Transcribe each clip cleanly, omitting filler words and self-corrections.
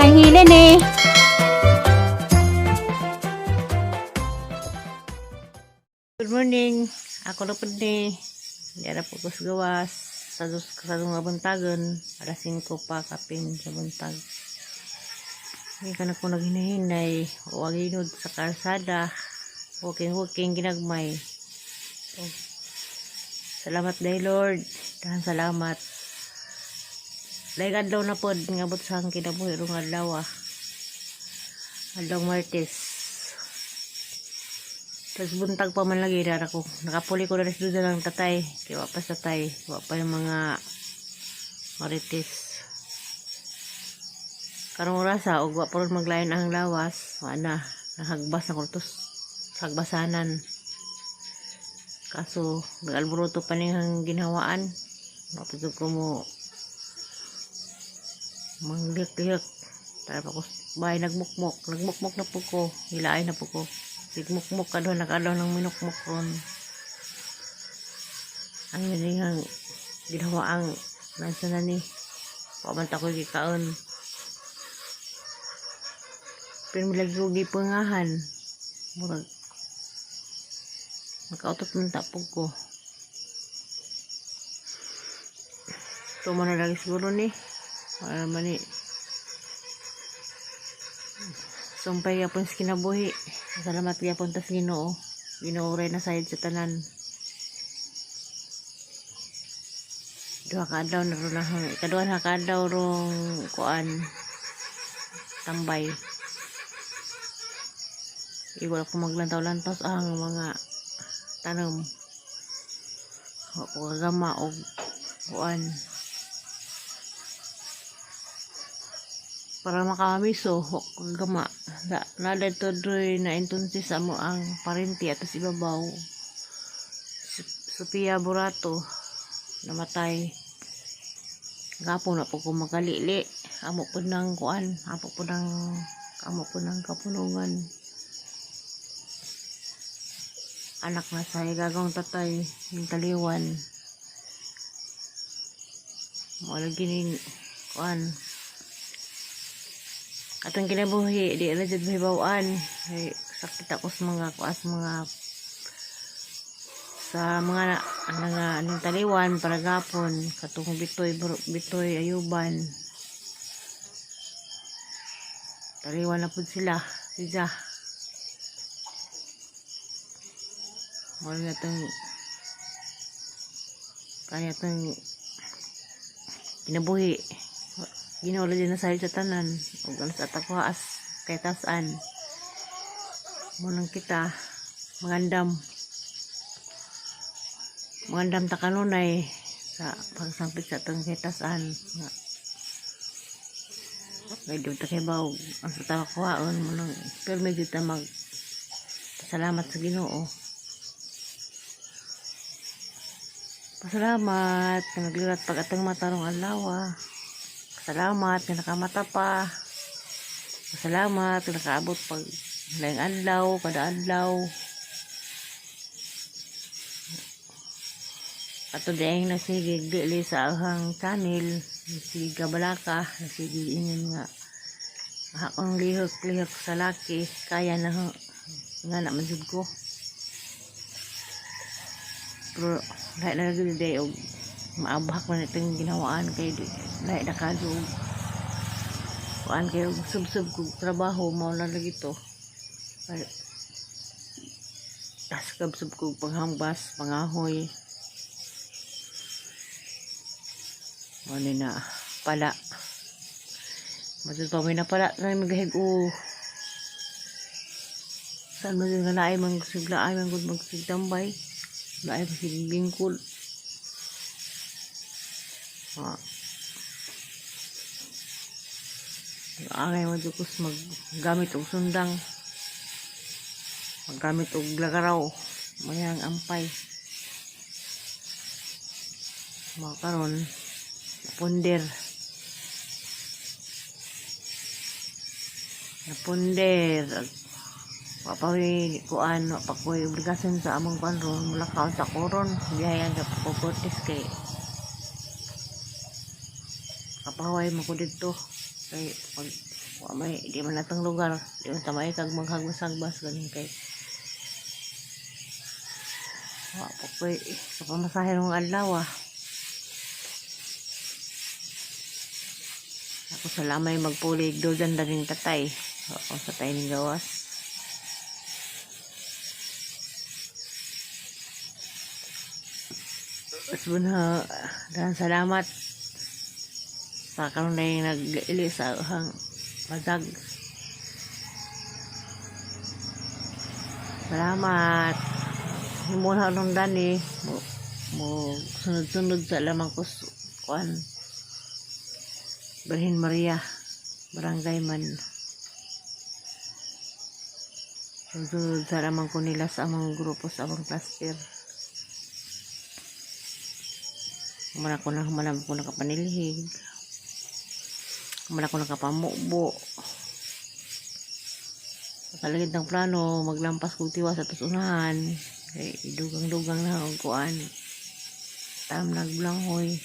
Hinahila ni. Good morning. Ako na pud ni. Dira po ko sa gawas. Sa dos sa nga buntagon. Alas 5 pa kapin sa buntag. Hindi ka na ko naghinahinay. O aginod sa kalsada. Walking, walking, ginagmay. Oh. Salamat day Lord. Dahan salamat. Dahil adlaw na pod ngabot sa ang kinabuhi rong adlaw ah. Adlaw Martes. Tapos buntag pa man lagi dara ko. Nakapuli ko na rin sa ng tatay. Kaya wa pa sa tatay. Wa pa yung mga marites. Karong orasa og wa pa ron maglain ang lawas. Wa na. Nahagbas na ko to sa hagbasanan. Kaso nag-alboroto pa niyang ginhawaan. Mapasog ko mo manglihok-lihok. Tara pa ko bahay nagmukmok. Nagmukmok na po ko. Hilaay na po ko. Nagmukmok ka doon. Nakalaw ng minukmok ron. Ang yun ginawa ang nasa na ni. Pamanta ko gikaon. Pero lagi ko gipangahan. Murag nakautot man tapog ko. Tuma na lagi siguro ni. Wala man ni. Sumpay gyapon sa kinabuhi. Salamat gyapon tas Ginoo. Ginoo ray na sayad sa tanan. Duha ka adlaw na ron ang ikaduha na ka adlaw rong kuan tambay. Iwala ko maglantaw-lantaw sa ang mga tanom. Wa ko kagama og kuan para makamiso wa ko kagama. Da, nada to doy na entonces amo ang parente ato sa ibabaw. Sophia Burato namatay. Gapo na po ko makalili. Amo po ng kuan, amo po ng kapunungan. Anak na sa gagawang tatay, yung taliwan. Wala gining kuan. Atong kinabuhi, di ra jud mahibaw-an. Kay sakit ako sa mga kuan sa mga nga anong taliwan para gapon katong bitoy bitoy ayuban taliwan na pud sila siya mo na tong kanya tong kinabuhi. Ginoo ra din na sa tanan ug ang sa takwaas kay tasan mo nang kita mangandam mangandam ta kanunay sa pagsampit sa atong kitasan nga kay di ta kay baw ang sa takwaon mo nang pero medyo ta mag pasalamat sa Ginoo. Pasalamat na naglirat pag atang matarong adlaw. Salamat na nakamata pa. Pasalamat na nakaabot pag laing adlaw, kada adlaw. Ato diay nasigig dili sa ahang channel, nasigig kabalaka, nasigig ingon nga akong lihok-lihok sa laki, kaya na ho, nga na man jud ko. Pero lahi na lagi day og maabhak man itong ginawaan kay lahi na kadyo og kuan kay og sub-sub kog trabaho mao na lagi to. Ay, tas kabsub kog panghambas, pangahoy. Mao ni na pala. Matud pa may napala na magahig o saan mo din nga naay man sigla ay man gud magsigtambay. Naay magsig bingkol. Ah. Angay mo jud kus maggamit og sundang. Maggamit og lagaraw. Mayang ampay. Mga karon napunder. Napunder. Wa pa ko'y kuan, wa pa ko'y obligasyon sa among kuan ron. Mula kaon sa koron. Biyayan sa ko Cortes kay kapahaway mo ko didto. Kay pag Wa may di man natang lugar, di man ta maikag maghagbas-hagbas ganin kay wa pa ko'y kapamasahe ng adlaw ah. Ako sa lamay magpulig do dyan daning tatay. Oo, sa tay ning gawas. Usbon ha, daghang salamat sa karon na yung nag-ili sa hang badag. Salamat. Himo na nung dani mo sunod-sunod sa lamang ko kuan. Birhen Maria, barangay man. Sunod sa lamang ko nila sa amang grupo sa amang cluster. Human ako na human ako nakapanilhig. Human ako nakapamubo. Kalagid ng plano, maglampas kong tiwa sa tusunahan. Kay dugang-dugang na ang kuan. Tam nagblangoy.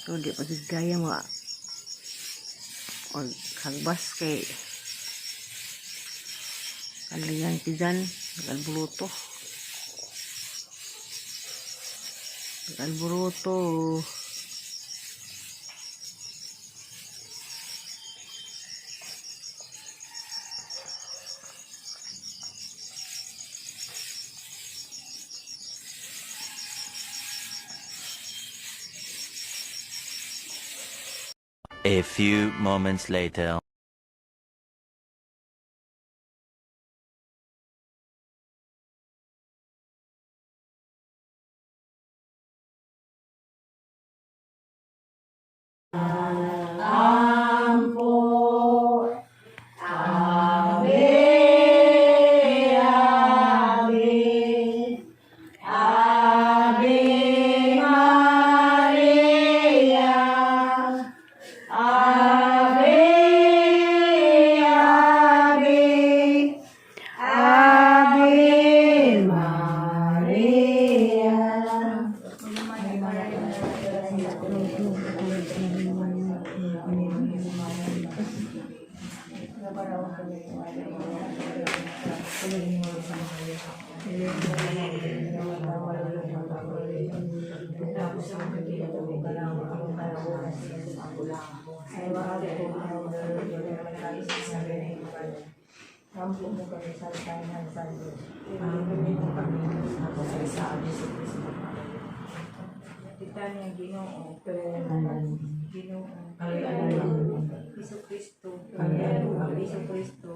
So di pa gid kaya mga maghagbas kay kaliyan tiyan, nag-alboroto. Nag-alboroto. A few moments later. Kita niya Ginoo. Ginoo. Hesus Kristo. Hesus Kristo.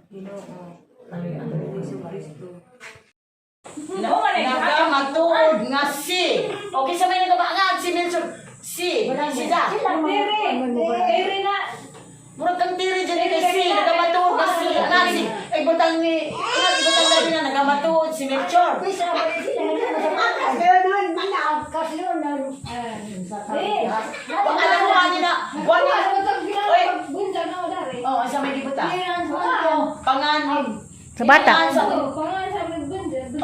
Ginoo. Hesus Kristo. Nakamatuod nga si. Okay, sa may nagabangag si Melchor. Si. Si da. Tere. Tere na. Murag kang tiri dyan kay si. Nagamatuod nga si. Nga si. Ay, butang ni. Nga, butang na na nagamatuod si Melchor. Wag alam mo ani na. Wag na. Oy. Oh, asa may gibuta? Pangan. Sa bata. Pangan sa.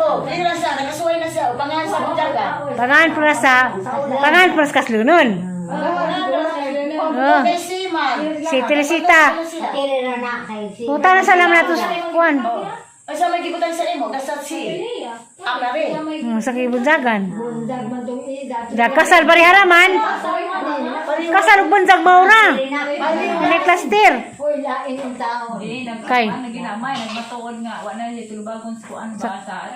Oh, dili na siya. Nakasuway na siya. Pangan sa bunjaga. Pangan para sa kaslunon. Oh. Okay, si man. Si Teresita. Puta na sa laman nato sa kuan. Ay, sa may gibutan sa imo, kasat si. Ang nari. Sa kibunjagan. Da kasal bariharaman. Kasal ug bunjag maura. May cluster. Kay. Naginamay, nagmatuod nga. Wa na siya tulubagon sa kuan ba sa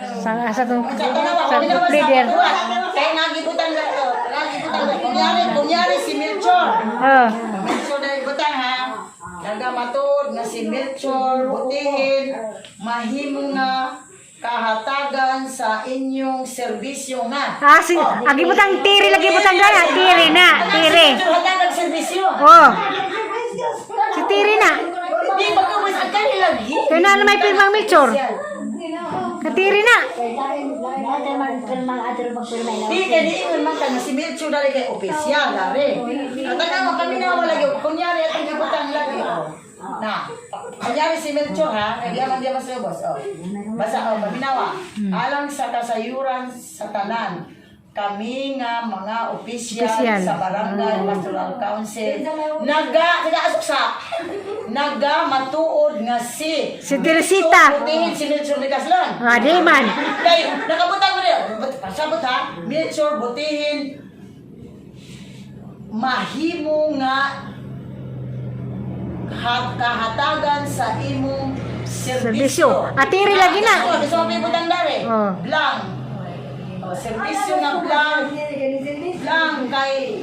Sa tong Sa tanawa, sa kung ginawa sa leader. katuwa, kaya nagibutan na ito. Nagibutan na. Kunyari si Melchor. Oh. Melchor na ibutang ha. Nagamatod nga si Melchor, butihin, mahimo nga kahatagan sa inyong serbisyo nga. Ah, si, agi butang tiri lagi butang gana, tiri na, Anang si tiri. Melchor hatagan serbisyo. Oh. Si tiri na. Di ba ka ang kani lagi? Kaya na may pirmang Melchor. Katiri na. Di kay niingon man ka nga si Melchor dali kay opisyal dali. At tanawa kami na wala gyud. Kunyari atong gibutang lagi oh. Na. Kunyari si Melchor ha, kay di man di man sa boss oh. Basta oh, paminawa. Alang sa kasayuran sa tanan. Kami nga mga opisyal Opisyal. sa Barangay Pastoral Council naga sila asuksa naga matuod nga si Si Teresita. Butihin si Melchor de Caslan. Ah, di man. Kay nakabutang mo niya. Pasabot ha. Melchor butihin mahimo nga kahatagan sa imong Serbisyo. serbisyo. Atiri lagi na. Oh, gusto mo ibutang dare. Oh. Blank. Oh, serbisyo nga blank. Blank kay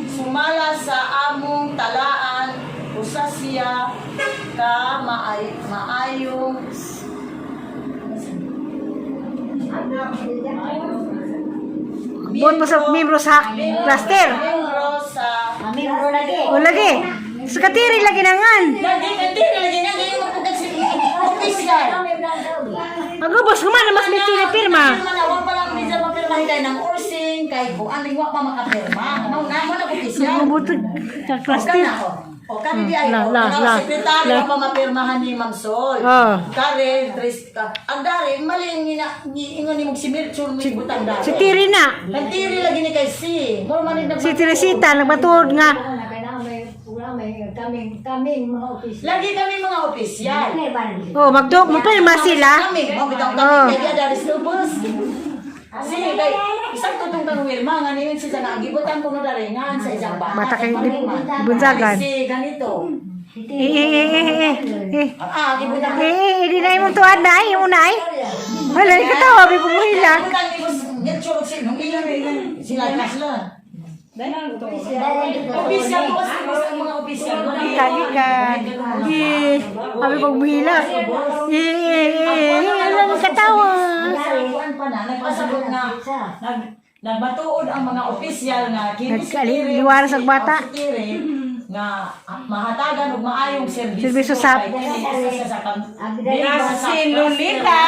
sumala sa among talaan usa siya ka maayong Buot mo sa membro sa cluster. Membro sa Miyembro lagi. O lagi. Sa katiri lagi nangan. Lagi kandi lagi na gayon magpugad si official. Magubos ko man mas medyo na pirma. Pirma na wa pa lang minsan mapirmahin kay nang orsing kay kuan wa pa makapirma. Mao na mo na official. Mabuti sa cluster. O kani di ay La, o la, kana la, sekretaryo la. pa mapirmahan ni Ma'am Sol. Oh. Kare Trista. Ang dari mali ang ina ni ingon ni mong si Melchor mo ibutang dari. Si Tiri na. Nagtiri lagi ni kay si. Mo man ni Si Teresita nagmatuod nga. Kaming mga opisyal. Lagi kami mga opisyal. Oh, magdog mo pirma sila. Kami, mo bitaw kami Oh. kay di dari Snubus. Sige, kay isang tutong kang Wilma nga niyon siya nga gibutan ko na dari ngan sa isang bata. Bata kay bunsagan. Si ganito. Eh eh eh eh eh. Eh Ah, gibutan eh eh, di na imong tuad na ay, una ay. Wala ni katawa bi pumuhila. Gibutan ni Boss Melchor si nung ilan sila kasla. Opisyal ko kasi ang mga opisyal. Kagi ka. Eh, abi pagmuhila. Eh eh eh, wala ni katawa. Kuan pa na nagpasabot nga nagbatuod ang mga opisyal nga kini si Nagkali- Tiri, liwaras ang bata. si Tiri, nga mahatagan og maayong serbisyo Serbisyo sa- kay kini isa siya sa Si Lolita.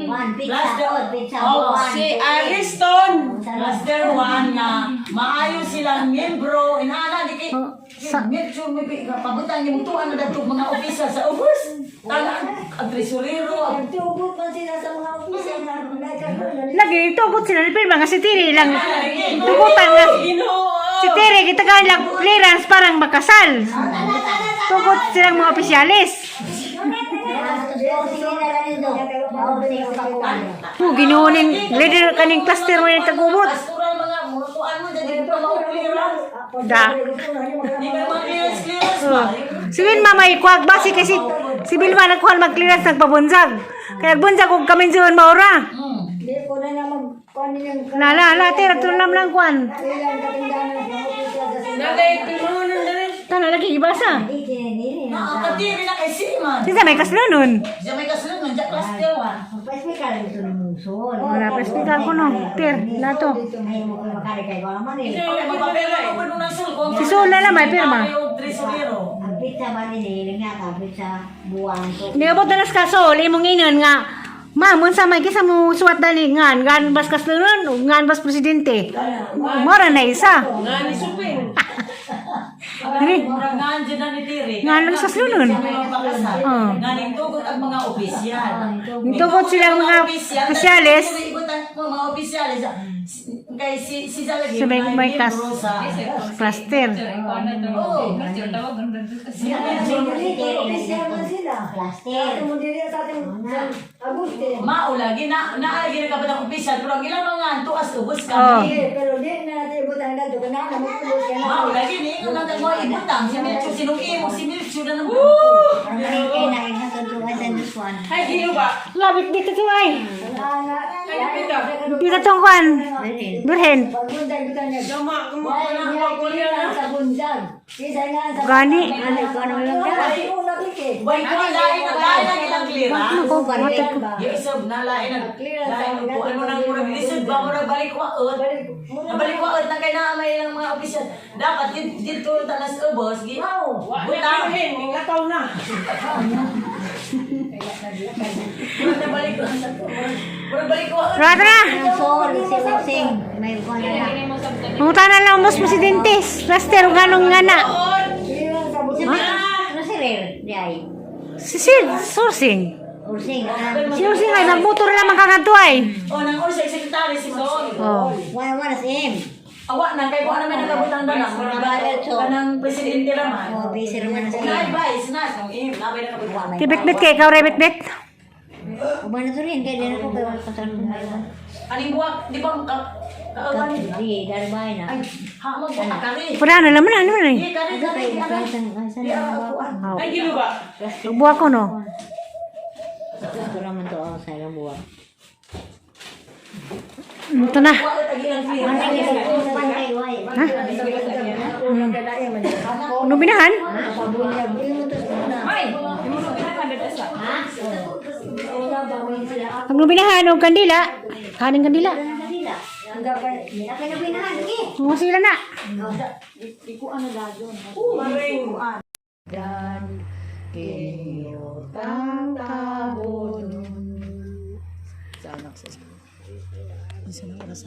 One, pizza, Last oh, pizza, Oh, one. Si Ariston. Cluster 1 nga maayo silang miyembro inaana di kay Oh, sa- medyo may pabutan yung tuan na dadto mga opisyal sa ubos tanan ang tresurero ang Nagtugot man sila sa mga opisyal na Lagi tugot sila ni pirma nga si Tiri lang. Tugutan nga Ginoo. si Tiri kita kan lang clearance parang makasal. Tugot silang mga opisyalis. Oh, ginuunin leader kaning cluster mo yung tagubot. pastoral mga mga kuan mo dyan di pa maupliran Da. di ba mga clearance clearance ba Oh. Si Wilma may kuwag ba si kasi si Wilma nagkuhan mag clearance nagpabunzag. Kaya bunzag og kami diyon maura. Hindi ko na na mag-kuan ninyong La la la tira tunam lang kuan. ilang katindahan ng mga opisyal sa Nagay pinunan dali. Tana lagi ibasa. Hindi, kinanili na. Ah, katiri na kay Siman. Sinsa may kaslonon. Diyan may kasunod man dyan cluster 1. Magpa-speaker ito ng musol. Wala pa speaker ko no. Ter, lato. Ay, mo ko makari kay wala man eh. Okay, magpapirma ko pa nung nasul ko. Si Sol na lang may pirma. Tresurero. Ang pizza ba nini, nga ka pizza buwan ko. Niabot na nas kaso, imong inon nga Ma'am, unsa may kisa mo suwat dani ngan ngan bas kaslonon ug ngan bas presidente. Mora na isa. Nga ni Suping. Dili. Murag ngan dyan na ni Tiri. Ngan lang sa slunon. Oh. Nga ningtugot ang mga opisyal. Ningtugot silang mga opisyales. Mga opisyales. Kay si si Zalagi. Sa may cluster. Oo. Opisyal man sila. Cluster. Mo dili sa ating Agustin. Mao lagi na naagi na ka opisyal pero ang ilang mga tuas ubos Oh. kami. Pero di na natin ibutang na doon na mo ubos ka na. Mao lagi ni ingon lang mo ibutang si Milcho sinong imo si Milcho na nang. Ang kay na sa duwan. Ay, Gino ba? Labit dito to ay. Ay, pita. Dito tong kuan. Birhen. Pagbundag bitang niya. Dama, kumuha na ako na. Sa bundag. Isa nga sa Gani. Ano ko ano lang ka. Way ko lain na lain ang ilang clearance. Ako, matag ko. Yung isa na lain ang lain ang kuan mo nang murag lisod ba murag balik waot. Nabalik waot na kay naa may ilang mga opisyal. Dapat dito talas ubos gi. Wa na Butang. pirhin, ningataw na. Murag nabalik murag balik waot. Tara, tara. Sol, si Using, may kuan na. Mangutan na lang mas presidente. Cluster ug anong nga na. Ano si Rare? Di ay. Si Sid, sourcing. Ursing. Si Ursing ay magmotor lamang kagadto ay. Oh, nang Ursing secretary si Sol. Oh. Wala wala sa M. Awa na kay kuan naman nagabutang danang. Kanang presidente raman. Oh, busy raman sa Naay M. vice na sa im, nabay nakabutang. Tibit-bit kay ikaw rebit bit. Uban na to rin kay dili ko kay wala pa sa Aning buwak, di ba ka kaawan ni? Di darbay na. Ay, ha mo ba kari? Pura na laman ano na eh. Di kari kari. Oh. Ay, gilo ba? Buwa ko no. Ito naman to oh, sa ilang buwak. Ito na. Pantay, way. Ha? Ano binahan? Ay, imo no pinahan sa. Ang binahan og kandila. Kaning kandila. Mga sila na. Sa anak sa. Isa na oras.